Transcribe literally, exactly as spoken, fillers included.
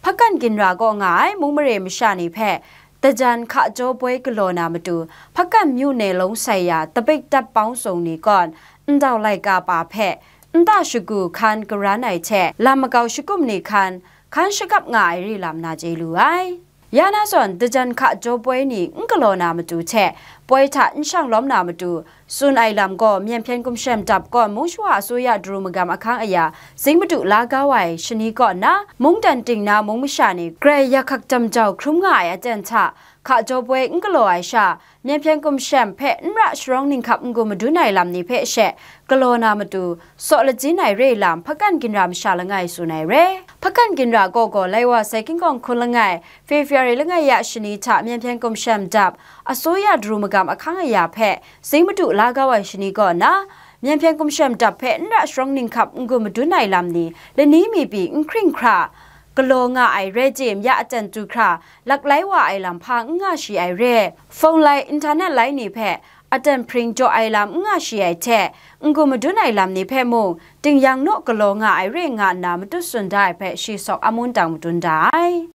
Hpakan ginra kaw nga ai mung mare masha ni hpe dajan hka jaw poi galaw na matu, Hpakan myu ne lawng sai ya tabik dap pawng sung ni kawn ndau laika pa hpe nta shagu hkan karan ai hte lam makau shagum ni hkan hkan shakap nga ai re lam na chye lu ai. Ya na zawn dajan hka jaw poi ni n galaw na matu hte poi hta n shang lawm na matu tsun ai lam gaw, Myen hpyen gumshem dap kawn mung shawa asuya daru magam ahkang aya Zing Madu la kau ai shani kaw nna, mungdan ting na mung masha ni grai yak hkak dam jau hkrum nga ai aten hta, hka jaw poi n galaw ai sha, Myen hpyen gumshem hpe n ra sharawng ninghkap n-gun madun ai lam ni hpe she galaw na matu, saw latsin ai re lam Hpakan ginra masha langai tsun ai re. Hpakan ginra kaw gaw lai wa sai king kawng hkun langai, February langai ya shani hta Myen hpyen gumshem dap, asuya daru magam ahkang aya hpe Zing Madu la kau ai shani kaw nna, Myen hpyen gumshem dap hpe n ra sharawng ninghkap n-gun madun ai lam ni lani mi pyi n hkring hkra galaw nga ai rai tim, ya aten tu hkra laklai wa ai lam hpa n nga shi ai re. Fong lai, internet lai ni hpe aten hpring jaw ai lam n nga shi ai hte, n-gun madun ai lam ni hpe mung, ting yang naw galaw nga ai re nga nna matut tsun da ai hpe shi sawk amun tang madun da ai.